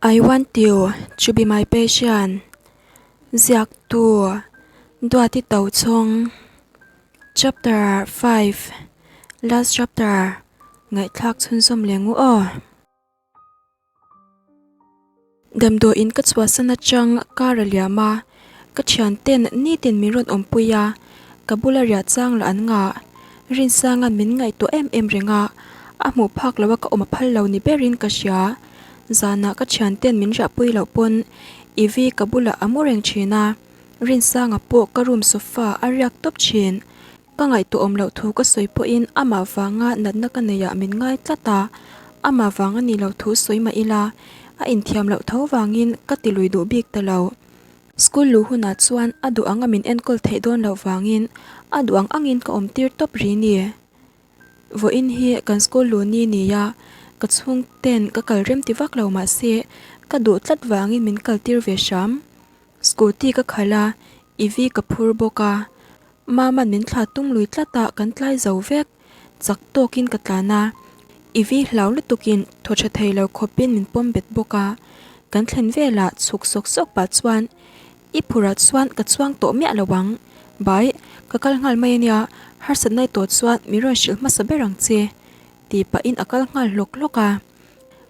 I want you to be my patient Ziaktu Duati Tochhawng Chapter 5 Last Chapter Ngaihthlak chhunzawm leh ngu aw. Damdawiin ka chhuahsan atang kar a liam a, ka thianten nitin min rawn awmpui a, ka bula riah chang lah an ngah. Rinsanga'n min ngaihtuah em em reng a, a hmuh phak loh a ka awm a phal lo ni berin ka hria. Zanah ka thianten min riahpui loh pawn Ivy ka bulah a mu reng thin a, Rinsanga pawh ka room sofa a riak tawp thin. Ka ngaihtuahawm loh thu ka sawi pawhin amah vanga natna ka neiah min ngai tlat a, amah vang a nih loh thu sawi mah ila, a inthiam loh tho vangin ka ti lui duh bik ta lo. School luh hunah chuan a duh anga min enkawl theih dawn loh vangin a duh ang angin ka awm tir tawp ri ni. Vawiin hi kan school luh ni nia, ka chhungten ka kal rem ti vak lo mahse ka duh tlat vangin min kal tir ve hram. Scooty ka khalh a, Ivy ka phur bawk a. Mama'n min thla tung lui tlat a, kan tlai zo vek. Chak tawkin ka tlan a, Ivy hlau lutukin thaw tha thei lo khawpin min pawm bet bawk a. Kan thlen velah chhuk sawk sawk pah chuan I phurah chuan ka chuang tawh miah lo ang. Bai, ka kal nghal mai ania, harsatna i tawh chuan min rawn hrilh hmasa ber ang che, tih pahin a kal nghal hlawk hlawk a.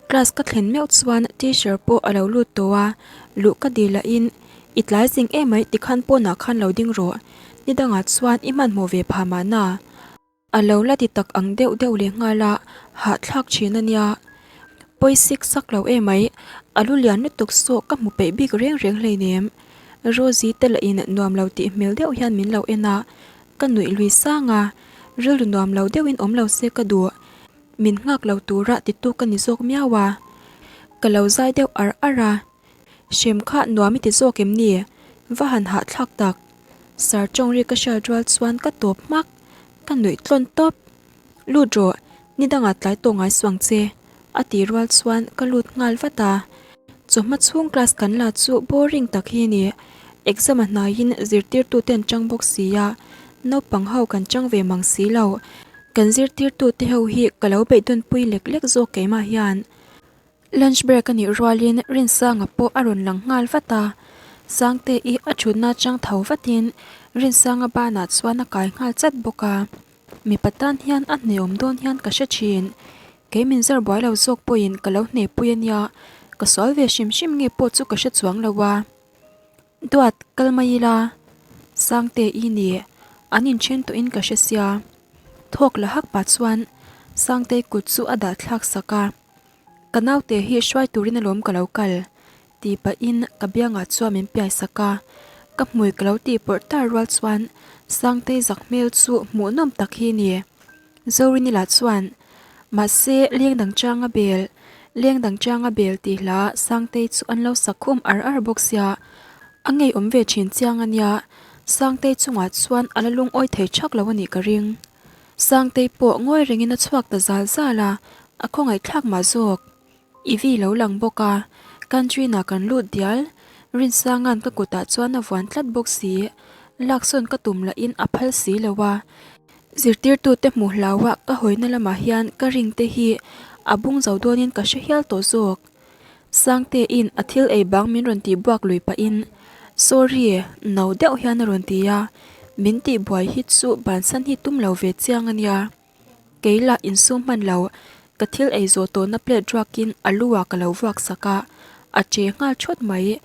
Class ka thlen meuh chuan teacher pawh a lo lut tawh a, luh ka dil lahin I tlai zing emai tikhan pawnah khan lo ding rawh, ni dangah chuan i hmanhmawh ve phah mahna. A lo la ti tak ang deuh deuh leh nghal a, hahthlak thin a nia. Pawisik sak lo emai, a lu lian lutuk saw ka hmu peih bik reng reng hleinem. Rosie te lahin nuam lo tih hmel deuh hian min lo en a, ka nuih lui sang a, rilru nuam lo deuhin awm lo se ka duh. Min nghak lo tura titu ka ni zawk miau a, ka lo zai deuh ar ar a, Hrem kha nuam i ti zawk em ni? Va han hahthlak tak. Sir Chawngri ka hriat rual chuan ka tawp hmak, ka nuih tlawn tawp. Lut rawh, ni dangah tlai tawh ngai suang che, a tih rual chuan ka lut nghal vat a. Chawhma chhung class kan la chu boring tak hi a ni. Exam a hnaiin zirtirtute an chang bawk si a, naupang ho kan chang ve mang si lo. Kan zirtirtute ho hi ka lo beidawnpui lek lek zawk keimah hian. Lunch break a nih rualin Rinsanga pawh a rawn lang nghal vat a, Sangte-i a thutna chang tho vatin Rinsanga banah chuan a kai nghal chat bawk a. Mipa tan hian a hneawm dawn hian ka hre thin. Kei min zar buai lo zawk pawhin ka lo hnehpui a nia, ka sual ve hrim hrim nge pawh chu ka hre chuang lo a. Duat, kal mai ila, Sangte i ni, an inthen tawhin ka hre sia. Thawk la hak pah chuan Sangtei kut chu a dah thlak sak a, Ka naute hi hruai turin alawm ka lo kal, tih pahin ka biangah chuan min piai sak a, ka hmui ka lo tih pawrh tar rual chuan Sangtei zak hmel chu hmuhnawm tak hi ni. Zorini lah chuan, Mahse, leng dang changa bel, leng dang changa bel tih hla Sangtei chu an lo sak khum ar ar bawk sia, a ngeiawm ve thin chiang a nia, Sangtei chungah chuan a la lungawi thei thak lo a nih ka ring. Sangtei pawh ngawi rengin a chhuak ta zal zal a, a khawngaihthlak mah zawk. Ivy lo lang bawk a, country-na kan lut dial, Rinsanga'n ka kutah chuan a vuan tlat bawk si, laksawn ka tum lahin a phal si lo a, zirtirtute hmuh hlaua ka hawina lamah hian ka ring te hi a bung zo dawnin ka hre hial tawh zawk. Sangtein a thil ei bang min rawn tih buak lui pahin, Sorry, no deuh hian a rawn ti a, min tihbuai hi chu bansan hi tum lo ve chiang a nia. Kei lah insum hman lo, ka thil ei zawh tawhna plate ruakin a lu ah ka lo vuak sak a, a che nghal thawt mai.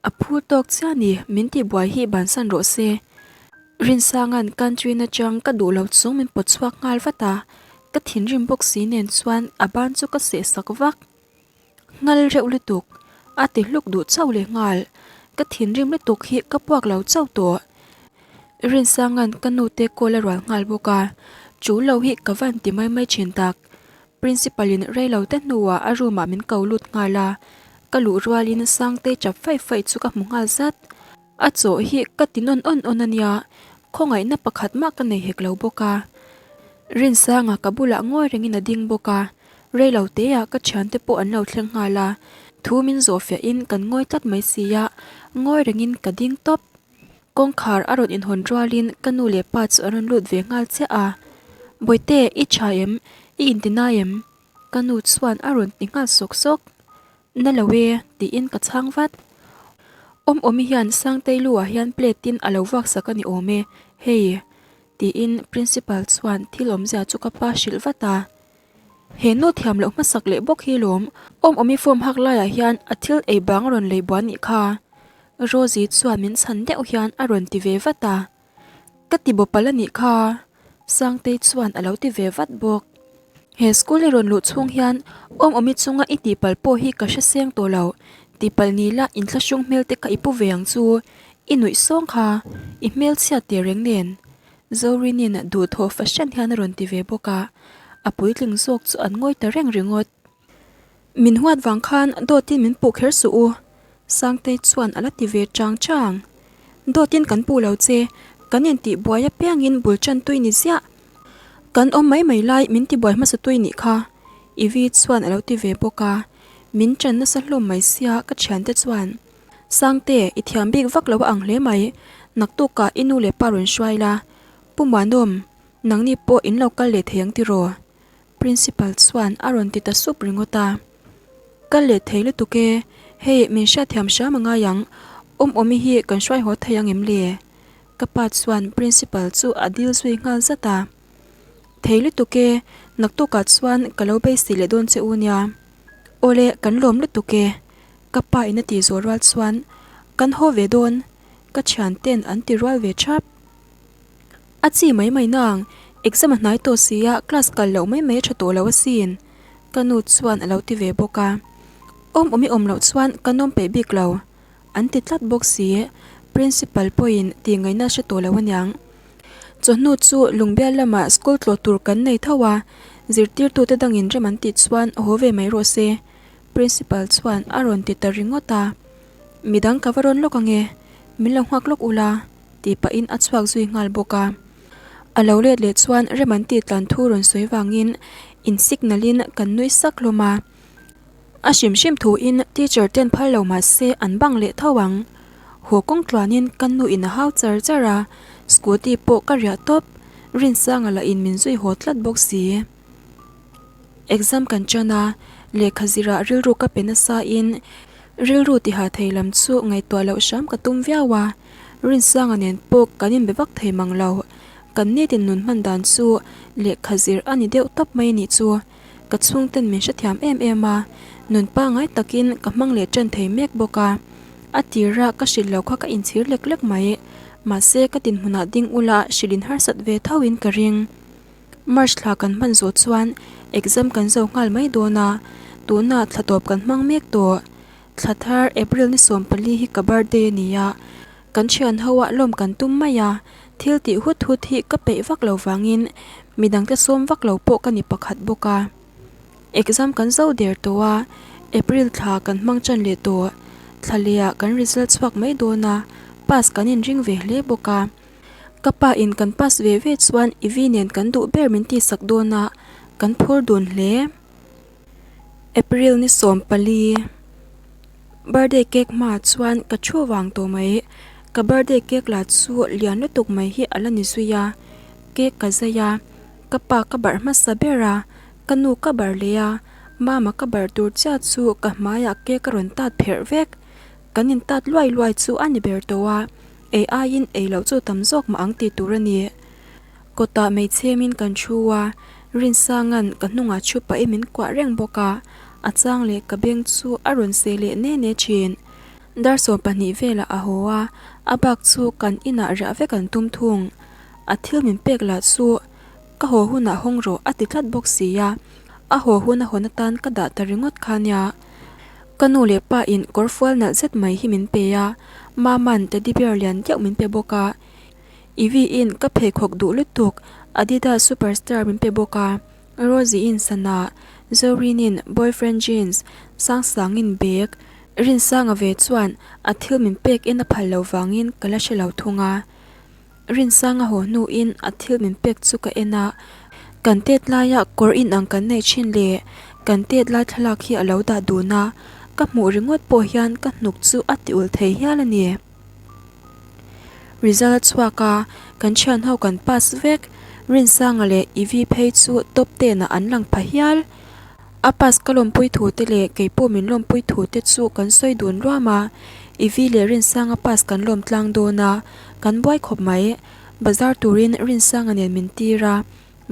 A phur tawk chiah ni, min tihbuai hi bansan rawh se. Rinsanga'n country nachang ka duh lo chung min pawt chhuak nghal vat a, ka thinrim bawk si nen chuan a ban chu ka seh sak vak. Nghal reuh lutuk, a ti hluk duh chauh leh nghal. Ka thinrim lutuk hi ka puak lo chauh tawh. Rinsanga'n ka nute call a rual nghal bawk a, chu lo hi ka van ti mai mai thin tak. Principal in rei lo te hnuah a room ah min ko lut nghal a, ka luh rualin Sangtei chap faih faih chu ka hmu nghal zat. A chawh hi ka ti nawn awn awn a nia, khawngaihna pakhat mah ka nei hek lo bawk a. Rinsanga ka bulah ngawi rengin a ding bawk a, rei lo teah ka thiante pawh an lo thleng nghal a, thu min zawh fiahin kan ngawi tlat mai si a, ngawi rengin ka ding tawp. Kawngkhar a rawn inhawn rualin ka nu leh pa chu an rawn lut ve nghal chiah a, Bawihte, i tha em? I intinai em? Ka nu chuan a rawn ti nghal sawk sawk. Na lo e, tiin ka chhang vat. Awm awmi hian Sangtei lu ah hian plate in a lo vuak sak a ni awm e, hei, tiin Principal chuan thil awmzia chu ka pa hrilh vat a. He nu thiam loh hmasak leh bawk hi lawm, awm awmi form hak laiah hian a thil ei bang a rawn lei buan nih kha. Rosie chuan min chhan deuh hian a rawn ti ve vat a. Ka ti bawpal a nih kha, Sangtei chuan a lo ti ve vat bawk. He school i rawn luh chhung hian awm awmi chunga i tihpalh pawh hi ka hre seng tawh lo, tihpalh ni la inthlahrung hmel te kha i pu ve ang chu, i nuih sawng kha, i hmel chhiat teh reng nen. Zorinin duhthawh fahran hian a rawn ti ve bawk a, a puitling zawk chu an ngawi ta reng ringawt. Min huat vang khan dawtin min puh kher suh u, Sangtei chuan a la ti ve chang chang. Dawtin kan puh lo che, kan intih buai apiangin bul tan tui ni ziah. Kan awm mai mai lai min ti buai hmasa tui nih kha, Ivy chuan a lo ti ve bawk a, min tan nasa hlawm mai sia ka thiante chuan. Sangte, i thiam bik vak lo a ang hle mai, naktukah i nu leh pa rawn hruai la, Pu Muanawm, nangni pawh in lo kal leh thei ang tiraw? Principal chuan a rawn ti ta sup ringawt a. Kal leh thei lutuk e, hei min hriatthiam hram a ngai ang, awm awmi hi kan hruai haw thei ang em le? Ka pa chuan principal chu a dil zui nghal zat a. Thei lutuk e, naktukah chuan ka lo beisei leh dawn che u nia. Awle, kan lawm lutuk e, ka pa in a tih zawh rual chuan kan haw ve dawn, ka thianten an ti rual ve thap. A chi mai mai nang, exam a hnai tawh sia class kal loh mai mai a tha tawh lo asin, ka nu chuan a lo ti ve bawk a. Awm awm i awm loh chuan ka nawm peih bik lo, an ti tlat bawk si, principal pawhin tih ngaihna a hre tawh lo aniang. Chawhnu chu Lungbial lamah school tlawh tur kan nei tho a, zirtirtute dangin rem an tih chuan haw ve mai rawh se, principal chuan a rawn ti ta ringawt a. Midang ka va rawn lawk ange, min lo nghak lawk ula. Tih pahin a chhuak zui nghal bawk a. A lo let leh chuan rem an tih tlan thu rawn sawi vangin in signal in kan nui sak hlawm a. A hrim hrim thuin teacher ten phal lo mah se an bang leh tho ang. Haw kawng tluanin ka nu in a hau char char a, scooty pawh ka riah tawp, Rinsanga lah in min zui haw tlat bawk si. Exam kan tan a, lehkha zirah rilru ka pe nasa in rilru tiha thei lam chu ngaihtuah loh hram ka tum viau a. Rinsanga nen pawh kan inbe vak thei mang lo. Kan nitin nun hman dan chu lehkha zir a ni deuh tawp mai nih chu. Ka chhungten min hrethiam em em a, nun pangngai takin ka hmang leh tan thei mek bawk a. A tira ka hrilh lo kha ka inchhir lek lek mai. Mahse ka dinhmunah ding ula hrilh in harsat ve tho in ka ring. March thla kan hman zawh chuan exam kan zo nghal mai dawn a, tunah thla tawp kan hmang mek tawh. Thla thar April ni 14 hi ka birthday a ni a, kan thian ho ah lawm kan tum mai a, thil tih hut hut hi ka peih vak lo vangin midangte sawm vak lo pawh ka ni pakhat bawk a. Exam kan zo der tawh a, April thla kan hmang tan leh tawh, thla leh ah kan result chhuak mai dawn a, pass kan inring ve hle bawk a. Ka pa in kan pass ve ve chuan Ivy nen kan duh ber min tihsak dawn a, kan phur dun hle. April ni 14 Birthday cake hmaah chuan ka thu vang tawh mai. Ka birthday cake lah chu lian lutuk mai hi a la ni zui a, cake ka zai a, ka pa ka barh hmasa ber a, ka nu ka barh leh a, mama ka barh tur chiah chu ka hmaiah cake a rawn tat pherh vek. Kan in tat luai luai chu a ni ber tawh a, ei aiin ei loh chu tam zawk mah ang tih tur a ni. Kawtah hmeichhemin kan thu a, Rinsanga'n ka hnungah thu pahin min kuah reng bawk a, a chang leh ka beng chu a rawn seh leh ne ne thin. Dar 12 velah a haw a, a bak chu kan inah riah vek an tum thung. A thil min pek lah chu ka haw hunah hawng rawh a ti tlat bawk si a, a haw hun a hawn atan ka dah ta ringawt kha nia. Ka nu leh pa in kawr fual nalh zet mai hi min pe a, Mama'n teddy bear lian deuh min pe bawk a. Ivy in ka pheikhawk duh lutuk Adidas Superstar min pe bawk a, Rosie in sana, Zorin in boyfriend jeans, Sangsang in bag, Rinsanga ve chuan a thil min pek in a phal lo vangin ka la hre lo thung a. Rinsanga haw hnuin a thil min pek chu ka en a, kan tet laia kawr inang kan neih thin leh kan tet lai thlalak hi a lo dah dun a, ka hmuh ringawt pawh hian ka hnuk chu a ti ulh thei hial a ni. Result a chhuak a, kan thian ho kan pass vek, Rinsanga leh Ivy phei chu top ten ah an lang pha hial. A pass ka lawmpui thu te leh kei pawh min lawmpui thu te chu kan sawi dun ruam a, Ivy leh Rinsanga pass kan lawm tlang dawn a, kan buai khawp mai. Bazar turin Rinsanga nen min tir a,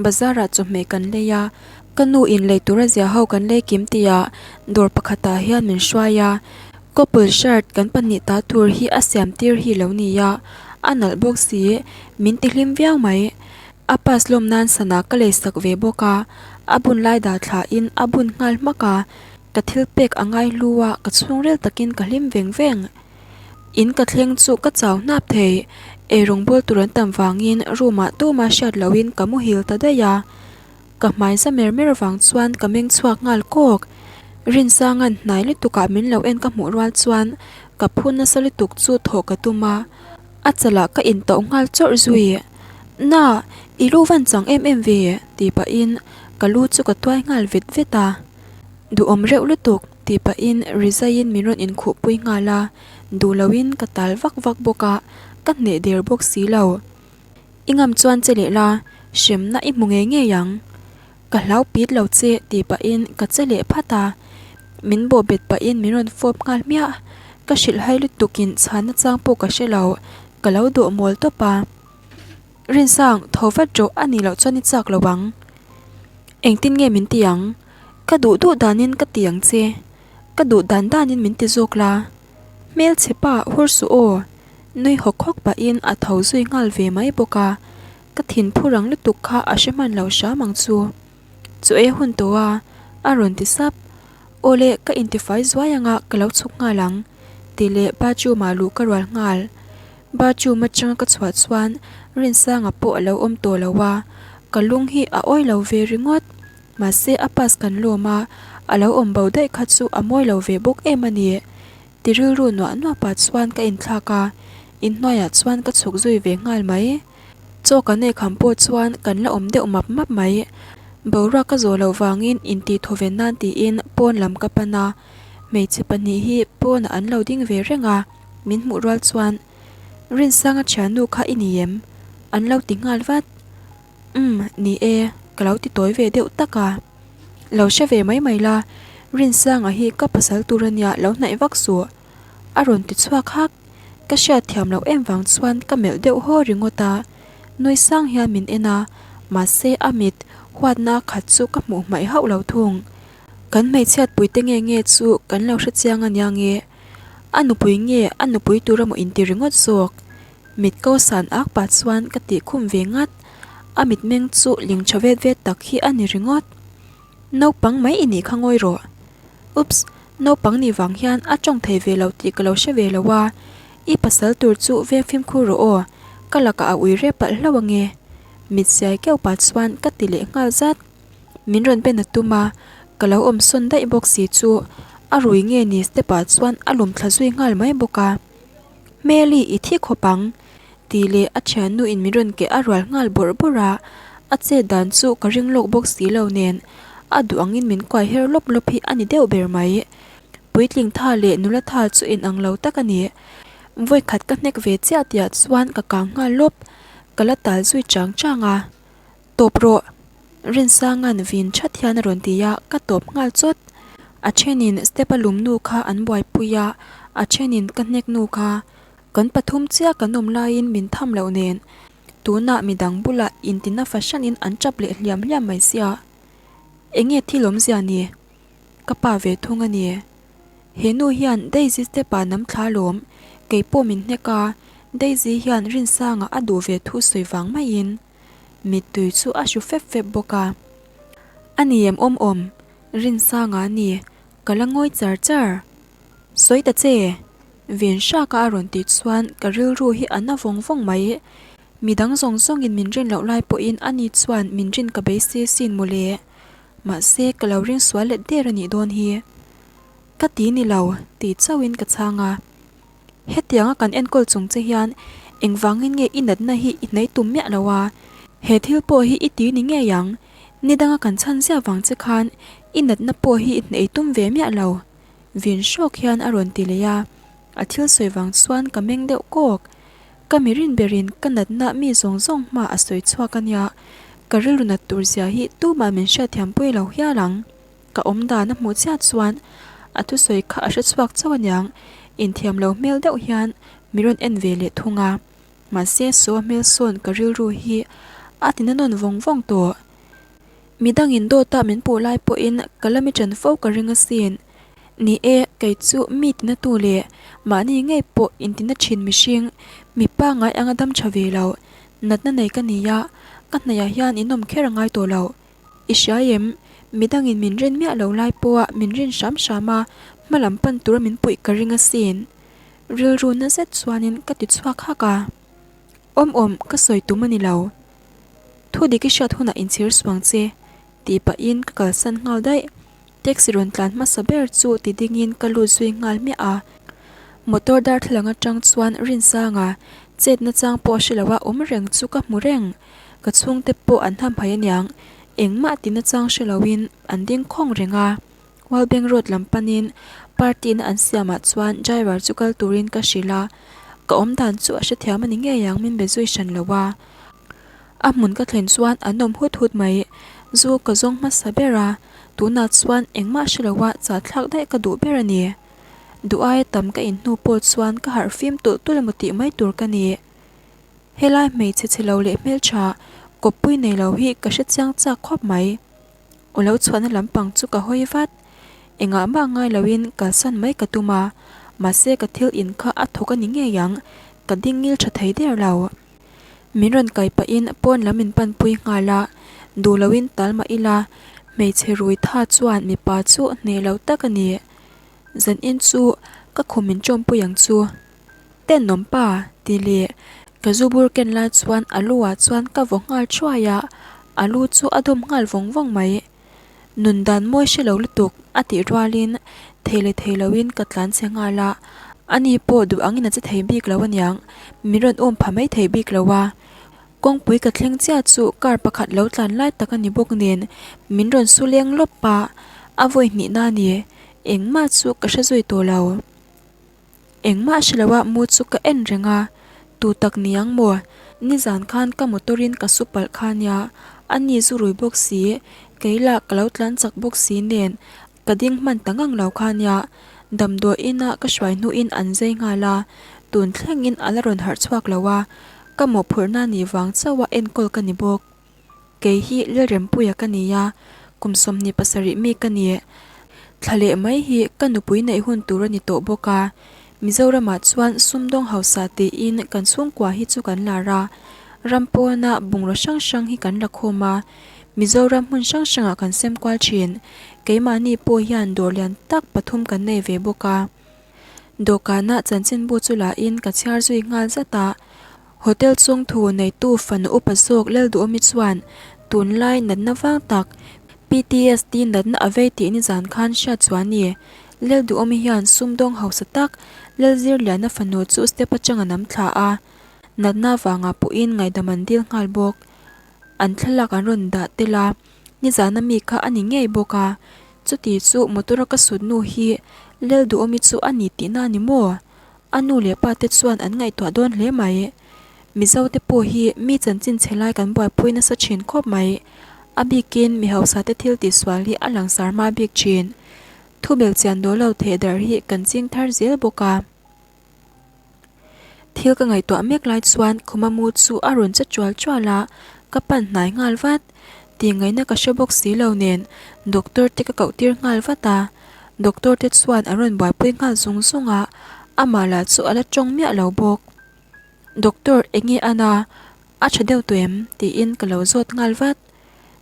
bazar ah chawhmeh kan lei a, ka nu in lei tur a zia ho kan lei kim tih ah dawr pakhat ah hian min hruai a, couple shirt kan pahnih ta tur hi a siam tir hi lo ni a, a nalh bawk si, min ti hlim viau mai. A pass lawm nan sana ka lei sak ve bawk a, a bun lai dah thla in a bun nghal hmak a, ka thil pek a ngai hlu a, ka chhungril takin ka hlim veng veng. In ka thleng chu ka chau hnap thei, eirawng bawl tur an tam vangin room ah tuma hriat lohin ka muhil ta daih a, ka hmai za mer mer vang chuan ka meng chhuak nghal kawk. Rinsanga'n hnai lutuk ah min lo en ka hmuh rual chuan ka phu nasa lutuk chu thawh ka tum a, A chalah ka intauh nghal chawrh zui. Na, i lu van chang em em ve, tih pahin ka lu chu ka tuai nghal vet vet a. Duhawm reuh lutuk, tih pahin rizaiin min rawn inkhuhpui nghal a, duh loin ka tal vak vak bawk a, ka hneh der bawk si lo. I ngam chuan che leh la, hremna i hmu ngei ngei ang. Ka hlau pit lo che tih pahin ka che leh phat a, min bawh bet pahin min rawn fawp nghal hmiah. Ka hrilh hai lutukin chhanna chang pawh ka hre lo, ka lo dawh mawl tawp a. Rinsang, tho vat rawh a nih loh chuan i chak lo ang. Engtin nge min ti ang? Ka duh duh danin ka ti ang che. Ka duh dan danin min ti zawk la. Hmelchhe pa hur suh aw. Nui hawk hawk pahin a tho zui nghal ve mai bawk a. Ka thin phu rang lutuk kha a hre hman lo hram ang chu. Chu e hun tawh a, a rawn ti sap. Awle, ka intifai zuai anga ka lo chhuk nghal ang, tih leh bathroom ah luh ka rual nghal. Bathroom atanga ka chhuah chuan Rinsanga pawh a lo awm tawh lo a, ka lung hi a awi lo ve ringawt. Mahse a pass kan lawm a, a lo awm bo daih kha chu a mawi lo ve bawk em a ni. Ti rilru nuah nuah pah chuan ka inthlak a, inhnuaiah chuan ka chhuk zui ve nghal mai. Chaw kan ei kham pawh chuan kan la awm deuh map map mai. Boruak ka zawh loh vangin intih thawven nan tiin pawn lam ka pan a, hmeichhe pahnih hi pawnah an lo ding ve reng a, min hmuh rual chuan, Rinsanga thiannu kha i ni em? An lo ti nghal vat. Umm, ni e, ka lo ti tawi ve deuh tak a. Lo hre ve mai mai la, Rinsanga hi ka pasal tur ania lo hnaih vak suh. A rawn ti chhuak hak. Ka hriat thiam loh em vang chuan ka melh deuh haw ringawt a. Nui sang hian min en a, mahse a mit huatna khat chu ka hmuh hmaih hauh lo thung. Kan hmeichhiat puite nge nge chu kan lo hrechiang ania nge? A nupui nge a nupui tur emaw inti ringawt zawk? Mit ko san ak pah chuan ka tih khum ve ngat. A mitmeng chu ling tha vet vet tak hi a ni ringawt. Naupang mai i nih kha ngawi rawh. Oops, naupang nih vang hian a tawng thei ve lo tih ka lo hre ve lo a. I pasal tur chu veng fimkhur rawh aw, ka lakah a ui rep palh hlauh ange. Mit siai keuh pah chuan ka ti leh nghal zat. Min rawn ben a tum a, ka lo awm sawn daih bawk si chu a rui nge ni step ah chuan a lum thla zui nghal mai bawk a. Hmeli i thi khawp ang, tih leh a thiannu in min rawn keh a rual nghal bawrh bawrh a, a chet dan chu ka ring lawk bawk si lo nen a duh angin min kuai her lawp lawp hi a ni deuh ber mai. Puitling tha leh nula tha chu inang lo tak a ni. Vawikhat ka hnek ve chiah tihah chuan ka kang nghal lawp, ka la tal zui chang chang a. Tawp rawh! Rinsanga'n vin that hian a rawn ti a, ka tawp nghal chawt. A thenin step a lum nu kha an buaipui a, a thenin ka hnek nu kha. Kan pathum chiah kan awm laiin min tham loh nen, tunah midang bulah intina fahranin an tap leh hliam hliam mai sia. Enge thil awmzia ni? Ka pa ve thung a ni. He nu hian Daisy step ah nam thla lawm, kei pawh min hnek a, Daisy hian Rinsanga a duh ve thu sawi vang maiin. Mittui chu a hru fep fep bawk a. A ni em awm awm, Rinsanga a ni, ka la ngawi char char. Sawi ta che! Ven hraka a rawn tih chuan ka rilru hi a na vawng vawng mai. Midang zawng zawngin min rin loh lai pawhin ani chuan min rin ka beisei sin mawle. Mahse ka lo ring sual let der a nih dawn hi. Ka ti ni lo, tih chauhin ka chhang a. Hetianga kan enkawl chung che hian engvangin nge i natna hi i hnaih tum miah lo a? He thil pawh hi i ti ni ngei ang, ni danga kan chhan ziah vang che khan i natna pawh hi i hnaih tum ve miah lo. Vin hrawk hian a rawn ti leh a, a thil sawi vang chuan ka meng deuh kawk. Ka mi rin berin ka natna mi zawng zawng hma a sawi chhuak a nia, ka rilru nat tur zia hi tumah min hriatthiam pui lo hial ang. Ka awm dan a hmuh chiah chuan a thusawi kha a hre chhuak chauh aniang, inthiam lo hmel deuh hian mi rawn en ve leh thung a. Mahse saw hmel sawn ka rilru hi a ti na nawn vawng vawng tawh. Midangin dawta min puh lai pawhin ka la mi ṭan fo ka ring asin. Ni e, kei chu mi tinatu leh mahni ngei pawh intina ṭhin mihring, mi pangngai anga dam ṭha ve lo, natna nei ka ni a, ka hnaihah hian inawm kher a ngai tawh lo. I hria em? Midangin min rin miah lo lai pawha min rin hram hram a, hma lam pan tura min puih ka ring asin. Rilru na zet chuanin ka ti chhuak hak a. Awm awm, ka sawi tum a ni lo. Thu dik i hriat hunah inchhir suang che, tih pahin ka kalsan nghal daih. Taxi rawn tlan hmasa ber chu ti dingin ka lut zui nghal hmiah a. Motor darthlalang atang chuan Rinsanga chetna chang pawh hre loa awm reng chu ka hmu reng. Ka chhungte pawh an hamhaih aniang, engmah tina chang hre loin an ding khawng reng a. Walbank Road lam panin party na an siamah chuan driver chu kal turin ka hrilh a, ka awm dan chu a hrethiam a ni ngei ang min be zui hran lo a. A hmun ka thlen chuan an awm hut hut mai, zu ka zawng hmasa ber a, tunah chuan engmah hre lo a chahthlak daih ka duh ber a ni. Duh aia tam ka in hnu pawh chuan ka harh fim tulh tulh emaw tih mai tur ka ni. Helai hmeichhe chhe lo leh hmeltha kawppui nei lo hi ka hre chiang chak khawp mai. Aw lo chhuahna lampang chu ka hawi vat. Engah mah ngai loin kalsan mai ka tum a, mahse ka thil in kha a thawk a ni ngei ang, ka ding ngil tha thei der lo. Min rawn kai pahin pawn lam min panpui nghal a, duh loin tal mah ila, hmeichhe rui tha chuan mipa chu hneh lo tak a ni. Zanin chu ka khum min tawmpui ang chu. Tenawm pa tih leh ka zu bur ken lai chuan a lu ah chuan ka vaw nghal thuai a, a lu chu a dawm nghal vawng vawng mai. Nun dan mawi hre lo lutuk a tih rualin thei leh thei loin ka tlan chhe nghal a, ani pawh duh angin a che thei bik lo aniang, min rawn um pha mai thei bik lo a. Kawngpui ka thleng chiah chu car pakhat lo tlan lai tak a ni bawk nen min rawn su leng lawp a, a vawi hnihna a ni, engmah chu ka hre zui tawh lo. Engmah hre loa mu chu ka en reng a, tu tak ni ang maw? Nizan khan ka motor in ka su palh kha nia, a ni zu rui bawk si, kei lah ka lo tlan chak bawk si nen ka ding hman ta ngang lo kha nia, damdawi ina ka hruai hnuin an zai nghal a, tun thlengin a la rawn harh chhuak lo a, ka mawhphurhna nih vang chauha enkawl ka ni bawk. Kei hi Lalrempuia ka ni a, kum 27 mi ka ni. Thla leh mai hi ka nupui neih hun tur a ni tawh bawk a, Mizoramah chuan sumdawng hausa tiin kan chhungkua hi chu kan lar a, ram pawna bungraw hrang hrang hi kan la khawm a, Mizoram hmun hrang hrangah kan sem kual thin. Keimahni pawh hian dawr lian tak pathum kan nei ve bawk a. Dawhkana chanchinbu chu lahin ka chhiar zui nghal zat a. Hotel chungthu neitu fanu upa zawk Lalduhawmi chuan tunlai natna vang tak PTSD natna a vei tih nizan khan hriat chuan ni. Lalduhawmi hian sumdawng hausa tak Lalzirliana fanu chu step atang a nam thla a, natna vangah pawhin ngaihdam an dil nghal bawk. An thlalak an rawn dah tel a, nizana mi kha a ni ngei bawk a, chuti chu motor a ka sut nu hi Lalduhawmi chu a ni tihna a ni maw? A nu leh pa te chuan an ngaihtuah dawn hle mai. Mizo te pawh hi mi chanchin chhe lai kan buaipui nasa thin khawp mai. A bikin mi hausa te thil tihsual hi a langsar hma bik thin. Thubel chian dawl lo theh darh hi kan ching thar zel bawk a. Thil ka ngaihtuah mek lai chuan khuma mu chu a rawn che chual chual a, ka pan hnai nghal vat. Tih ngaihna ka hre bawk si lo nen doctor te ka koh tir nghal vat a. Doctor te chuan an rawn buaipui nghal zung zung a, amah lah chu a la tawng miah lo bawk. Doctor eng nge a na? A tha deuh tawh em? tiin ka lo zawt nghal vat.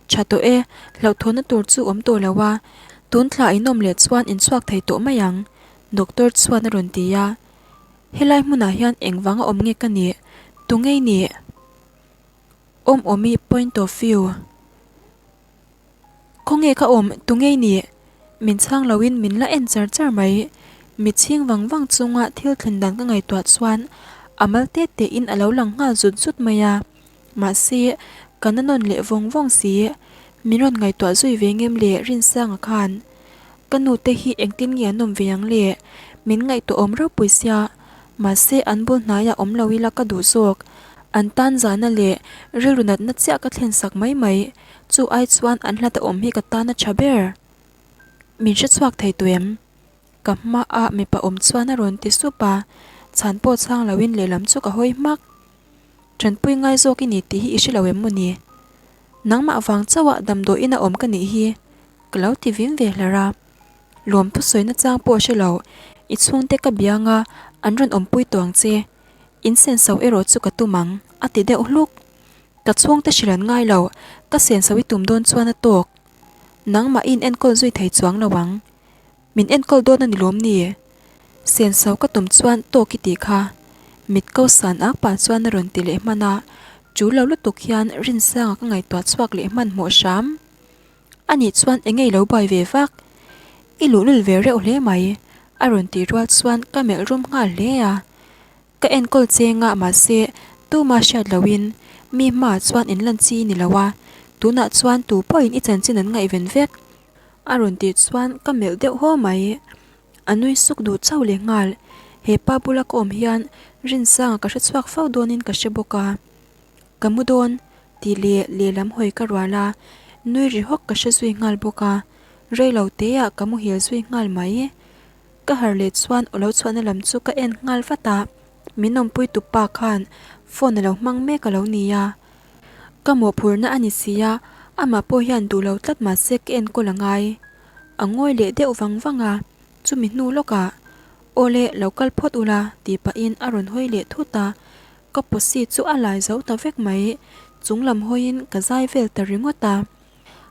Tha tawh e, hlauhthawnna tur chu awm tawh lo a, tun thla inawm leh chuan inchhuak thei tawh mai ang, doctor chuan a rawn ti a. Helai hmunah hian engvanga awm nge ka nih? Tu ngei nih? Awm awmi point of view. Khawnge ka awm tu ngei nih? Min chhang loin min la en char char mai. Mi chhing vang vang chunga thil thlen dan ka ngaihtuah chuan a mal te tein a lo lang nghal zut zut mai a. Mahse, ka na nawn leh vawng vawng si. Min rawn ngaihtuah zui ve ngem le Rinsanga khan. Ka nu te hi engtin nge an awm ve ang le? Min ngaihtuah awm ropui sia. Mahse, an bul hnaiah awm lo ila ka duh zawk. An tan zahna leh rilru natna chiah ka thlen sak mai mai. Chu ai chuan an hlat a awm hi ka tan a tha ber. Min hre chhuak thei tawh em? Ka hmaah mipa awm chuan a rawn ti sup a, chhan pawh chhang loin lehlam chu ka hawi hmak. Tanpui ngai zawk i ni tih hi i hre lo em maw ni? Nangmah vang chauha damdawiin a awm ka nih hi ka lo ti vim ve hlar a. Lawm thusawi nachang pawh hre lo, i chhungte ka biang a, an rawn awmpui tawh ang che. In senso erawh chu ka tum ang, a ti deuh hluk. Ka chhungte hrilh an ngai lo, ka senso i tum dawn chuan a tawk. Nangmah i inenkawl zui thei chuang lo ang. Min enkawl dawn a ni lawm ni? Senso ka tum chuan tawk i tih kha. Mit ko san ak pah chuan a rawn ti leh hman a, ṭul lo lutuk hian Rinsanga ka ngaihtuah chhuak leh hmanhmawh hram. Anih chuan eng nge i lo buai ve vak? I luhlul ve reuh hle mai, a rawn tih rual chuan ka melh rum nghal hle a. Ka enkawl cheng a mahse tuma hriat lohin mi hmaah chuan inlan chi i ni lo a, tunah chuan tu pawhin i chanchin an ngaihven vek. A rawn tih chuan ka melh deuh haw mai. A nui suk duh chauh leh nghal. He pa bula ka awm hian Rinsanga ka hre chhuak fo dawnin ka hre bawk a. Ka mu dawn tih leh lehlam hawi ka rual a, nui ri hawk ka hre zui nghal bawk a. Rei lo teah ka muhil zui nghal mai. Ka harh leh chuan aw lo chhuahna lam chu ka en nghal vat a, min awmpui tu pa khan phone a lo hmang mek a lo ni a. Ka mawhphurhna a ni si a, amah pawh hian duh lo tlat mahse ka enkawl a ngai. A ngawi leh deuh vang vang a, chumi hnu lawkah, Awle, lo kal phawt ula, tih pahin a rawn hawi leh thut a, ka posi chu a lai zo ta vek mai, chung lam hawiin ka zai vel ta ringawt a.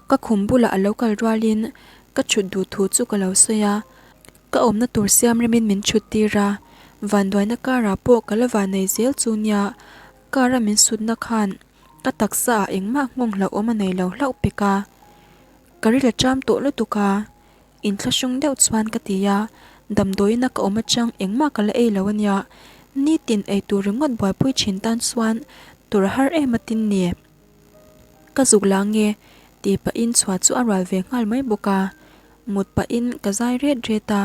Ka khum bulah a lo kal rualin ka chhut duh thu chu ka lo sawi a, ka awmna tur siam remin min chhut tir a, vanduaina karah pawh ka la van nei zel chu nia, kara min sutna khan ka taksa ah engmah nghawng hlauhawm a nei lo hlauh pek a, ka ril a ṭam tawh lutuk a, inthlahrung deuh chuan ka ti a, damdawiina ka awm atang engmah ka la ei lo ania, nitin eitur ringawt buaipui ṭhin tan chuan tur a har em atin ni. Ka zuk la nge tih pahin chhuah chu a rual ve nghal mai bawk a, mut pahin ka zai ret ret a,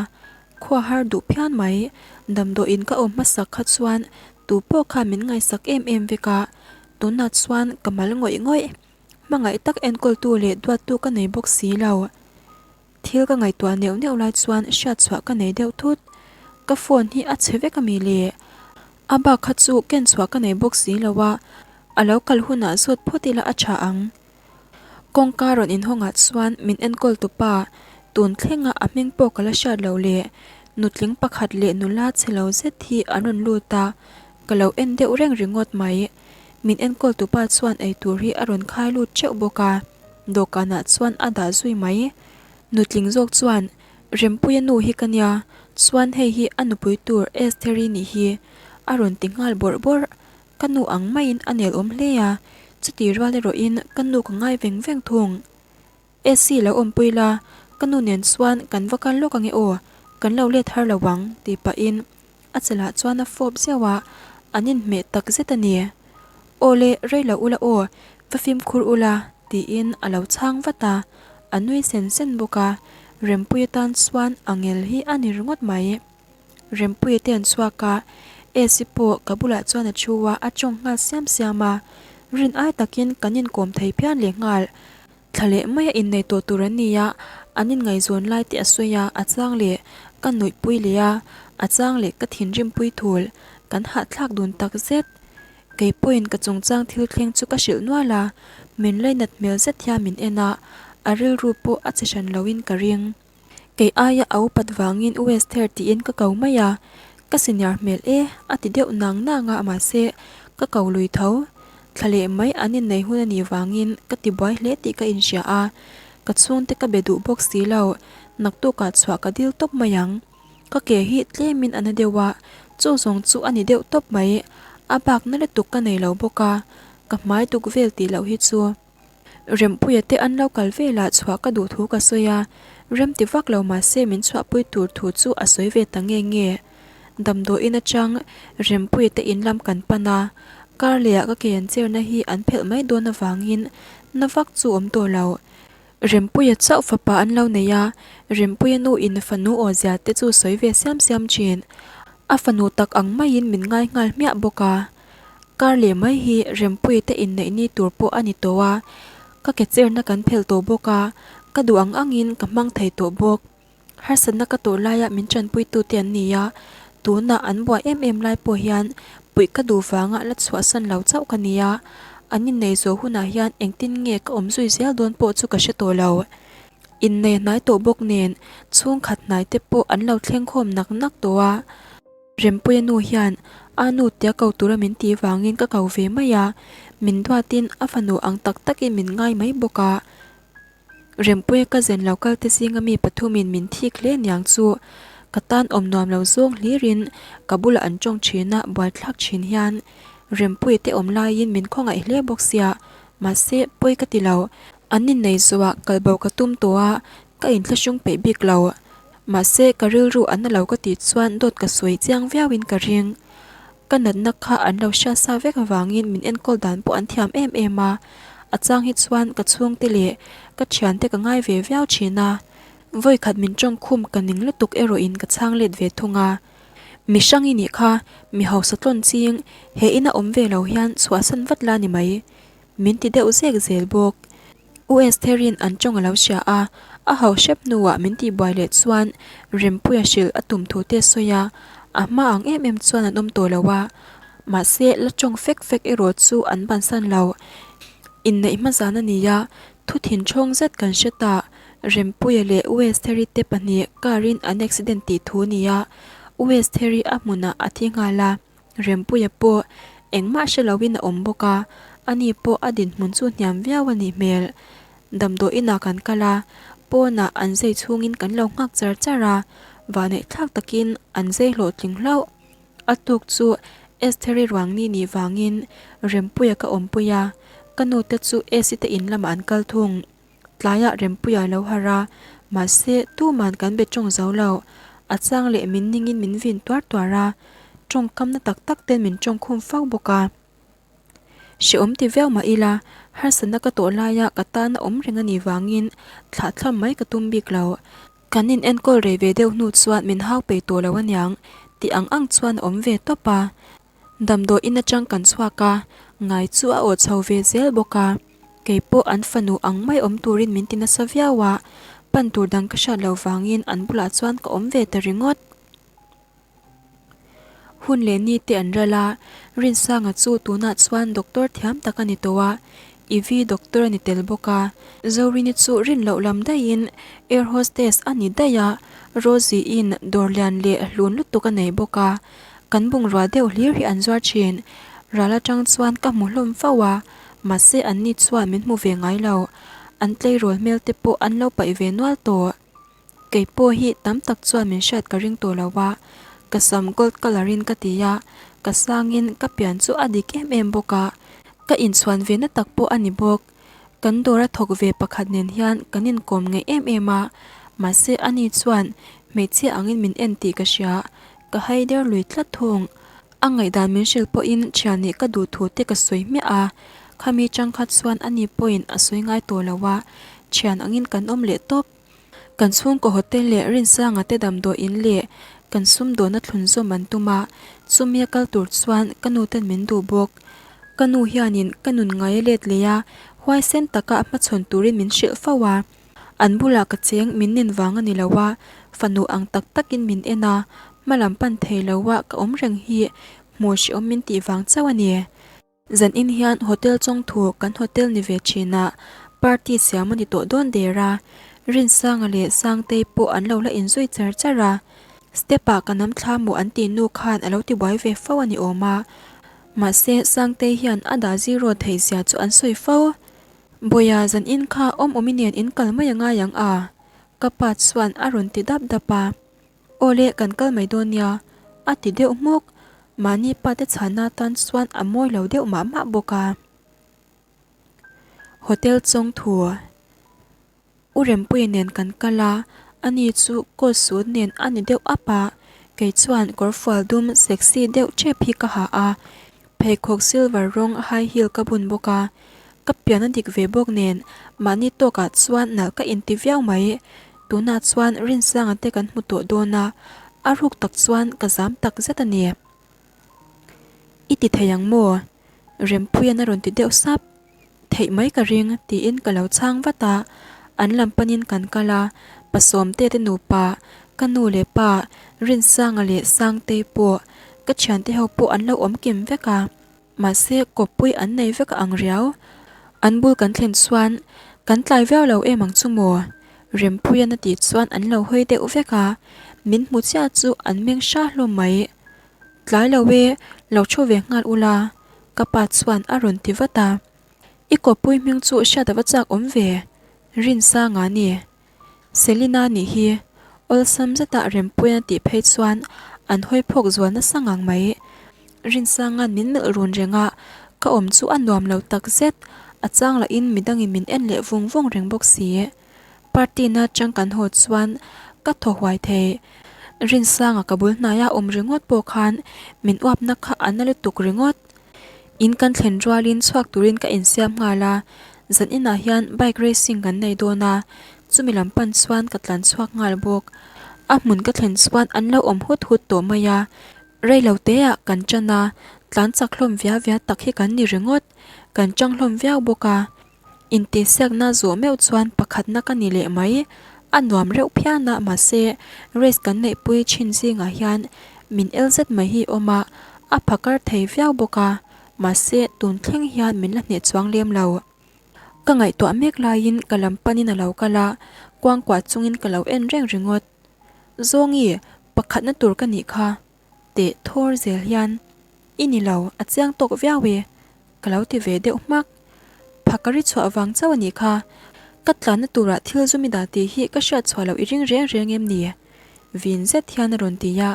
khua har duh phian mai, damdawiin ka awm hmasak kha chuan tu pawh khan min ngaihsak em em vek a, tunah chuan ka mal ngawih ngawih, hmangaih tak enkawltu leh duattu ka nei bawk si lo. Thil ka ngaihtuah neuh neuh lai chuan hriat chhuah ka nei deuh thut. Ka phone hi a chhe vek a mi le? A bak kha chu ken chhuah ka nei bawk si lo a, a lo kal hunah zawt phawt ila a tha ang. Kawngka rawn inhawngah chuan min enkawl tu pa, tun thlenga a hming pawh ka la hriat loh leh nutling pakhat leh nula chhe lo zet hi an rawn lut a, ka lo en deuh reng ringawt mai. Min enkawl tu pa chuan eitur hi a rawn khai lut teuh bawk a. Dawhkanah chuan a dah zui mai. Nutling zawk chuan, Rempuia nu hi ka nia, chuan hei hi a nupui tur Estheri nih hi, a rawn ti nghal bawrh bawrh. Ka nu ang maiin a nel awm hle a, chuti rual erawhin ka nu ka ngai veng veng thung. Esi lo awmpui la, ka nu nen chuan kan va kal lawk ange aw, kan lo let har lo ang, tih pahin a chalah chuan a fawp zeuh a, an inhmeh tak zet a ni. Aw le, rei lo ula aw, va fimkhur ula, tiin a lo chhang vat a, a nui sen sen bawk a, Rempuia tan chuan angel hi a ni ringawt mai. Rempuia te an chhuak a, Esi pawh ka bulah chuan a thu a, a tawng nghal siam siam a, rin ai takin kan inkawm thei phian leh nghal. Thla leh maia innei tawh tur an ni a, an inngaihzawn lai te a sawi a, a chang leh ka nuihpui leh a, a chang leh ka thinrimpui thul, kan hahthlak dun tak zet. Kei pawhin ka chungchang thil thleng chu ka hrilh nual a, min lainat hmel zet hian min en a, a rilru pawh a che hran loin ka ring. Kei aia a upat vangin U Esther tiin ka ko mai a, ka senior hmel e a ti deuh nang nang a mahse ka ko lui tho. Thla leh mai an innei hun a nih vangin ka ti buai hle tih ka inhria a, ka chhungte ka be duh bawk si lo, naktukah chhuah ka dil tawp mai ang. Ka ke hi tlemin a na deuh a, chu zawng chu a ni deuh tawp mai, a bak na lutuk ka nei lo bawk a, ka hmai duk vel tih loh hi chu. Rempuia te an lo kal velah chhuah ka duh thu ka sawi a, rem ti vak lo mahse min chhuahpui tur thu chu a sawi ve ta nge nge. Damdawiin atang Rempuia te in lam kan pan a, kar lehah ka ke an cherna hi an phelh mai dawn avangin na vak chu awm tawh lo. Rempuia chauh fapa an lo nei a, Rempuia nu in fanu aw zia te chu sawi ve siam siam thin. A fanu tak ang maiin min ngai nghal hmiah bawk a. Kar leh mai hi Rempuii te inneih ni tur pawh a ni tawh a, ka ke cherna kan phelh tawh bawk a, ka duh ang angin ka hmang thei tawh bawk. Harsatna ka tawh laia min tanpuitute an ni a, tunah an buai em em lai pawh hian puih ka duh vanga la chhuahsan lo chauh ka ni a, an innei zawh hunah hian engtin nge ka awm zui zel dawn pawh chu ka hre tawh lo. Innei hnai tawh bawk nen chhungkhat hnai te pawh an lo thleng khawm nak nak tawh a. Rempuia nu hian a nu tia ko tura min tih vangin ka ko ve mai a, min duatin a fanu ang tak takin min ngai mai bawk a. Rempuia ka zen lo kal te zinga mi pathumin min thik hle niang chu ka tan awm nuam lo zawng hlirin ka bulah an tawng thin a, buaithlak thin hian Rempuia te awm laiin min khawngaih hle bawk sia, mahse pawi ka ti lo. An innei zawhah kalbo ka tum tawh a, ka inthlahrung peih bik lo. Mahse ka rilru a na lo ka tih chuan dawt ka sawi chiang viauin ka ring. Ka natna kha an lo hria sa vek avangin min enkawl dan pawh an thiam em em a, a chang hi chuan ka chhungte leh ka thiante ka ngai ve viau thin a. Vawikhat min tawngkhum ka ning lutuk erawhin ka chhang let ve thung a. Mi hrang i nih kha, mi hausa tlawn ching, he ina awm ve lo hian chhuahsan vat la ni mai. Min ti deuh zek zel bawk. U Estheri'n an tawng a lo hria a, a hau hrep hnuah min tihbuai leh chuan Rempuia hrilh a tum thu te a sawi a, a hma ang em em chuan an awm tawh lo a, mahse la tawng fek fek erawh chu an bansan lo. Inneih hma zan a ni a, thu thin thawng zet kan hre ta, Rempuia leh U Estheri te pahnih car in an accident tih thu a ni a, U Estheri a hmunah a thi nghal a. Rempuia pawh engmah hre loin a awm bawk a, ani pawh a dinhmun chu hniam viau a nih hmel. Damdawi inah kan kal a, pawnah an zai chhungin kan lo nghak char char a, vahneih thlak takin an zai hlawhtling hlauh. A tuk chu Estheri ruang ni nih vangin Rempuia ka awmpui a, ka nute chu Esi te in lamah an kal thung. Tlaiah Rempuia a lo harh a, mahse tuman kan be tawng zo lo. A chang leh min ningin min vin tuar tuar a, tawngkamna tak tak ten min tawngkhum fo bawk a. Hrehawm ti viau mah ila, harsatna ka tawh laia ka tan a awm reng a nih vangin thlahthlam mai ka tum bik lo. Kan in enkawl rei ve deuh hnu chuan min hau peih tawh lo aniang tih ang ang chuan a awm ve tawp a. Damdawi in atang kan chhuak a, ngai chu a aw chho ve zel bawk a. Kei pawh an fanu ang mai awm turin min ti nasa viau a, pan tur dang ka hriat loh vangin an bulah chuan ka awm ve ta ringawt. Hun leh ni te an ral a, Rinsanga chu tunah chuan doctor thiam tak a ni tawh a, Ivy doctor a ni tel bawk a. Zorini chu rin loh lam daihin air hostess a ni daih a, Rosie-in dawr lian leh hlun lutuk a nei bawk a. Kan bungrua deuh hlir hi an zuar thin. Ral atang chuan ka hmu hlawm fo a, mahse anni chuan min hmu ve ngai lo. An tleirawl hmel te pawh an lo paih ve nual tawh. Kei pawh hi tam tak chuan min hriat ka ring tawh lo a, ka sam gold colour in ka ti a, ka sangin ka pian chu a dik em em bawk a, ka inchhuan ve na tak pawh a ni bawk. Kan dawr a thawk ve pakhat nen hian kan inkawm ngeih em em a, mahse ani chuan hmeichhia angin min en tih ka hria, ka hai der lui tlat thung. A ngaihdan min hrilh pawhin thian nih ka duh thu te ka sawi hmiah a, khami chang kha chuan ani pawhin a sawi ngai tawh lo a, thian angin kan awm leh tawp. Kan chhungkaw hotel leh Rinsanga te damdawi in leh kan sumdawna thlunzawm an tum a, chumi a kal tur chuan ka nu ten min duh bawk. Ka nu hianin ka nun ngai a let leh a, huaisen taka a hmachhawn turin min hrilh fo a. An bulah ka cheng min nen vang a ni lo a, fanu ang tak takin min en a, hma lam pan thei lo a ka awm reng hi hmuh hrehawm min tih vang chauh a ni. Zan in hian hotel chawngthu kan hotel ni ve thin a, party siam a ni tawh dawn der a, Rinsanga leh Sangtei pawh an lo la inzui char char a, step ah ka nam thla maw an tih nu khan a lo ti buai ve fo a ni awm a, mahse Sangtei hian a dah zero theih zia chu an sawi fo. Bawiha zan in kha awm awmi nen in kal mai a ngai ang a? Ka pa chuan a rawn ti dap dap a. Aw le, kan kal mai dawn nia, a ti deuh hmuk. Mahni pa te chhana tan chuan a mawi lo deuh mah mah bawk a. Hotel Chawngthu U Rempuia nen kan kal a, ani chu coat suit nen a ni deuh ap a, kei chuan kawrfual dum sexy deuh tep hi ka ha a, pheikhawk silver rawng high heel ka bun bawk a. Ka pian a dik ve bawk nen mahni tawkah chuan nalh ka inti viau mai. Tunah chuan Rinsanga te kan hmu tawh dawn a, a ruk tak chuan ka zam tak zet a ni. I ti thei ang maw? Rempuia'n a rawn ti deuh sap. Theih mai ka ring tiin ka lo chhang vat a, an lam panin kan kal a. Pa Sawmte te nupa, ka nu leh pa Rinsanga leh Sangtei pawh ka thiante ho pawh an lo awm kim vek a. Mahse kawppui an nei vek a ang riau. An bul kan thlen chuan kan tlai viau lo em ang chu maw? Rempuian a tih chuan an lo hawi deuh vek a, min hmu chiah chu an meng hra hlawm mai. Tlai lo e, lo thu ve nghal ula, ka pa chuan a rawn ti vat a. I kawppui hming chu hriat a va chak awm ve, Rinsanga ni. Selina nih hi awlsam zeta Rempuian a tih phei chuan an hawi phawk zual nasa ngang mai. Rinsanga'n min melh run reng a, ka awm chu a nuam lo tak zet, a chang lahin midangin min en leh vung vung reng bawk si. Party na chang kan haw chuan ka thaw huai thei. Rinsanga ka bul hnaia awm ringawt pawh khan min uapna kha a na lutuk ringawt. In kan thlen rualin chhuak turin ka insiam nghal a, zan inah hian bike racing kan nei dawn a, chumi lam pan chuan ka tlan chhuak nghal bawk. A hmun ka thlen chuan an lo awm hut hut tawh mai a, rei lo teah kan tan a, tlan chak hlawm via via tak hi kan ni ringawt, kan tang hlawm viau bawk a. Intihsiakna zawh meuh chuan pakhatna ka ni leh mai. A nuam reuh phian a, mahse race kan neihpui thin zingah hian min el zet mai hi awm a, a phakar thei viau bawk a, mahse tun thleng hian min la hneh chuang lem lo. Ka ngaihtuah mek laiin ka lam panin a lo kal a, kuangkuah chungin ka lo en reng ringawt. Zawngi, pakhatna tur ka nih kha. Teh thawr zel hian, I ni lo, a chiang tawk viau e, ka lo ti ve deuh hmak. Phakari chhuah vang chauh a nih kha, ka tlanna turah thil zum i dah tih hi ka hriat chhuah loh i ring reng reng em ni? Vin zet hian a rawn ti a,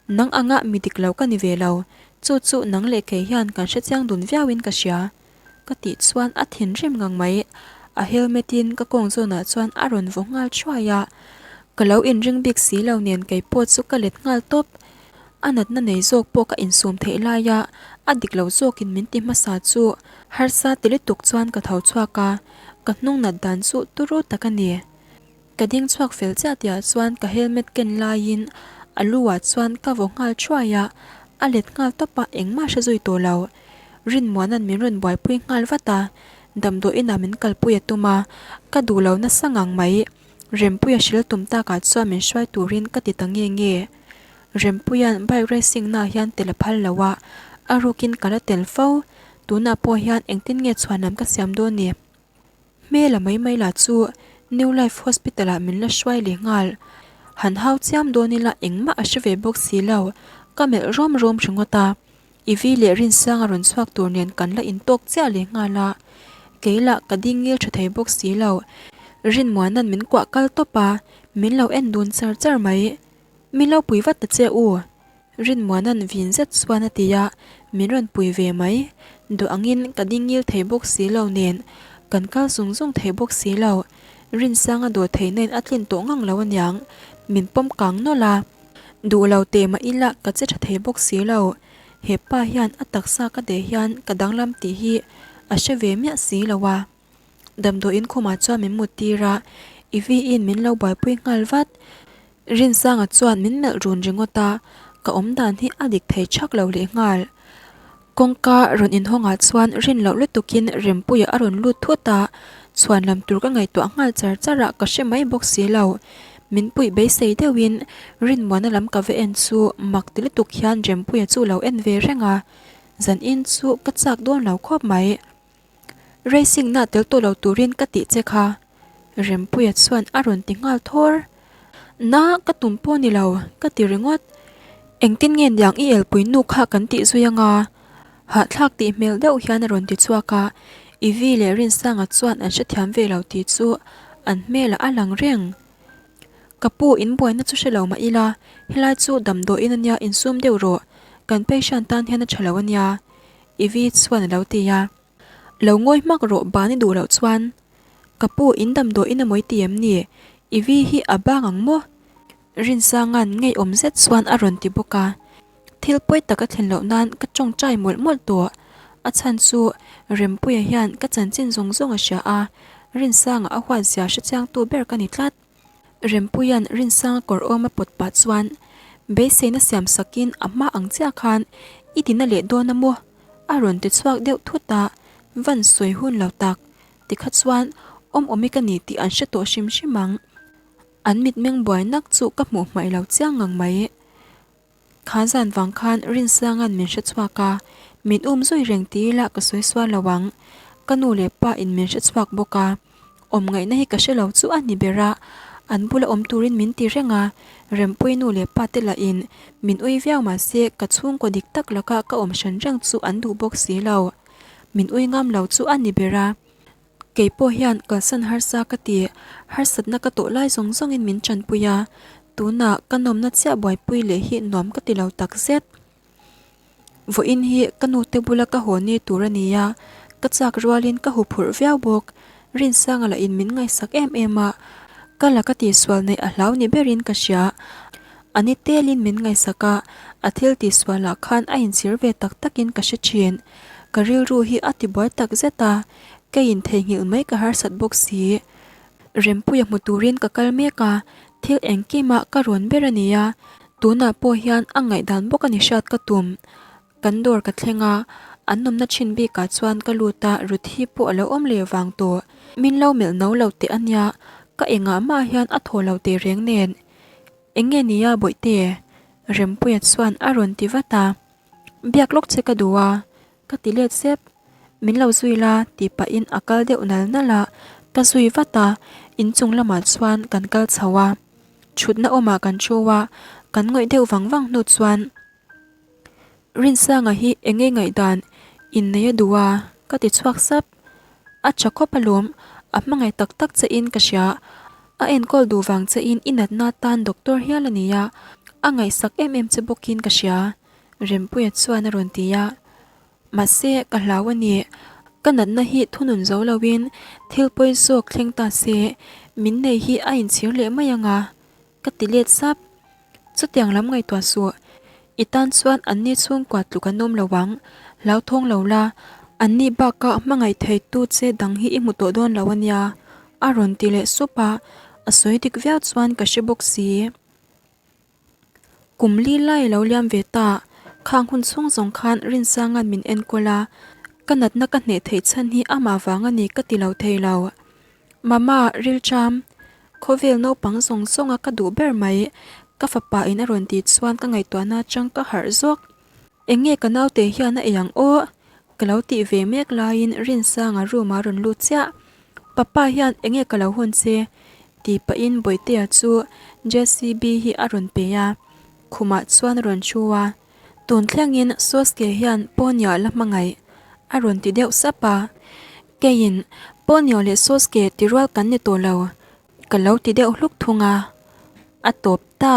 Nang anga mi dik lo ka ni ve lo, chu chu nang leh kei hian kan hre chiang dun viauin ka hria. Ka tih chuan a thinrim ngang mai. A helmet in ka kawng zawnah chuan a rawn vaw nghal thuai a. Ka lo inring bik si lo nen kei pawh chu ka let nghal tawp. A natna nei zawk pawh ka insum theih laia a dik lo zawkin min ti hmasa chu harsa ti lutuk chuan ka tho chhuak a, ka hnung nat dan chu turu tak a ni. Ka ding chhuak fel chiah tihah chuan ka helmet ken laiin a lu ah chuan ka vaw nghal thuai a, a let nghal tawp a engmah hre zui tawh lo. Rinmuana'n min rawn buaipui nghal vat a, damdawi inah min kalpui a tum a, ka duh lo nasa ngang mai. Rempuia hril tum takah chuan min hruai turin ka ti ta nge nge. Rempuia'n bike racing naah hian tel a phal lo a, a rukin ka la tel fo. Tunah pawh hian engtin nge chhuanlam ka siam dawn ni? Hmela mai mai lah chu New Life Hospital ah min la hruai leh nghal. Han hau chiam dawn ila engmah a hre ve bawk si lo, ka melh rawm rawm ringawt a. Ivi leh Rinsanga rawn chhuak tur nen kan la intawk chiah leh nghal a, kei lah ka ding ngil tha thei bawk si lo. Rinmuana'n min kuah kal tawp a, min lo en dun char char mai. Min lo pui vat ta che u. Rinmuana'n vin zet chuan a ti a, min rawn pui ve mai. Duh angin ka ding ngil thei bawk si lo nen, kan kal zung zung thei bawk si lo. Rinsanga dawh theihna in a tlin tawh ngang lo aniang, min pawm kang nawlh a. Duh lo teh mah ila ka che tha thei bawk si lo. He pa hian a taksa ka deh hian ka danglam tih hi a hre ve miah si lo a. Damdawiin khumah chuan min mut tir a, Ivy-in min lo buaipui nghal vat. Rinsanga chuan min melh run ringawt a, ka awm dan hi a dik thei thak lo leh nghal. Kawngka rawn inhawngah chuan rin loh lutukin Rempuia a rawn lut thut a, chhuan lam tur ka ngaihtuah nghal char char a, ka hre mai bawk si lo. Min puih beisei deuhin Rinmuana lam ka va en chu mak ti lutuk hian Rempuia chu lo en ve reng a, zanin chu ka chak dawn lo khawp mai. Racing na tel tawh lo turin ka tih che kha. Rempuia chuan a rawn ti nghal thawr. Na ka tum pawh ni lo, ka ti ringawt. Engtin nge niang i elpui nu kha kan tih zui anga? Hahthlak tih hmel deuh hian a rawn ti chhuak a, Ivy leh Rinsanga chuan an hrethiam ve lo tih chu an hmelah a lang reng. Ka pu in buaina chu hre lo mah ila, helai chu damdawiin ania insum deuh rawh, kan patient tan hian a tha lo ania. Ivy chuan a lo ti a. Lo ngawi hmak rawh ban i duh loh chuan. Ka pu in damdawi in a mawi ti em ni? Ivy hi a bang ang maw? Rinsanga'n ngeiawm zet chuan a rawn ti bawk a. Thil pawi tak a thlen loh nan ka tawngtai mawlh mawlh tawh. A chhan chu Rempuia hian ka chanchin zawng zawng a hria a, Rinsanga a huat zia hrechiangtu ber ka ni tlat. Rempuia'n Rinsanga kawr awm a pawt pah chuan beiseina siam sakin a hma ang chiah khan i tina leh dawn a maw? A rawn ti chhuak deuh thut a, van sawi hun lo tak. Tikha chuan awm awmi ka ni tih an hre tawh hrim hrim ang. An mitmeng buai nak chu ka hmuh hmaih lo chiang ngang mai. Kha zan vang khan Rinsanga'n min hre chhuak a, min um zui reng ti ila ka sawi sual lo ang. Ka nu leh pa in min hre chhuak bawk a, awm ngaihna hi ka hre lo chu a ni ber a, an bula awm turin min ti reng a, Rempuii nu leh pa te lahin min ui viau mah se ka chhungkaw dik tak laka ka awm hran reng chu an duh bawk si lo. Min ui ngam lo chu a ni ber a. Kei pawh hian kalsan harsa ka ti, harsatna ka tawh lai zawng zawngin min tanpui a, tunah ka nawmna chiah buaipui leh hi nuam ka ti lo tak zet. Vawiin hi ka nute bula ka haw ni tur a ni a, ka chak rualin ka huphurh viau bawk. Rinsanga lahin min ngaihsak em em a, ka la ka tihsual neih a hlau ni berin ka hria. A ni telin min ngaihsak a, a thil tihsualah khan a inchhir ve tak takin ka hre thin. Ka rilru hi a tibuai tak zet a, Ka intheihnghilh mai ka harsat bawk si. Rempuia hmu turin ka kal mek a, thil engkimah ka rawn ber a nia. Tunah pawh hian a ngaihdan bawk a ni hriat ka tum. Kan dawr ka thleng a, an nawmna thin bikah chuan ka lut a, Ruthi pawh a lo awm leh vang tawh. Min lo melh no lo teh a nia, ka engah mah hian a thaw lo teh reng nen. Eng nge nia Bawihte? Rempuia chuan a rawn ti vat a. Biak lawk che ka duh a, Ka ti let sep, Min lo zui la tih pahin a kal deuh nal nal a, ka zui vat a, inchung lamah chuan kan kal chho a. Thutna awmah kan thu a, kan ngawih deuh vang vang hnu chuan Rinsanga hi eng nge ngaihdan innei a duh a? ka ti chhuak sap. A tha khawp alawm, a hmangaih tak tak che in ka hria, a enkawl duh vang che in i natna tan doctor hial a ni a, a ngaihsak em em che bawkin ka hria. Rempuia chuan a rawn ti a, Mahse, ka hlau a ni. Ka natna hi thunun zo loin thil pawi zawk thleng ta se, min nei hi a inchhir leh mai ang a, ka ti let sap. Chutiang lam ngaihtuah suh, i tan chuan anni chhungkua tluk an awm lo ang, hlauthawng lo la, anni baka hmangaih theitu che dang hi i hmu tawh dawn lo a nia, a rawn ti leh sup a, a sawi dik viau chuan ka hre bawk si. Kum li lai a lo liam ve ta, khang hun chhung zawng khan Rinsanga'n min enkawl a, ka natna ka hneh theih chhan hi amah vang a ni ka ti lo thei lo. Mama, Rilṭam, khawvel naupang zawng zawnga ka duh ber mai, ka fapa in a rawn tih chuan ka ngaihtuahna atang ka harh zawk. Eng nge ka naute hian a ei ang aw? Ka lo tih ve mek laiin Rinsanga room ah rawn lut chiah. Papa hian eng nge ka lo hawn che? Tih pahin Bawihtea chu JCB hi a rawn pe a, khumah chuan a rawn thu a. Tun thlengin Soske hian Pawnia la hmangaih a rawn ti deuh sap a. Keiin Pawnia leh Soske ti rual kan ni tawh lo ka lo ti deuh hluk thung a, a tawp ta.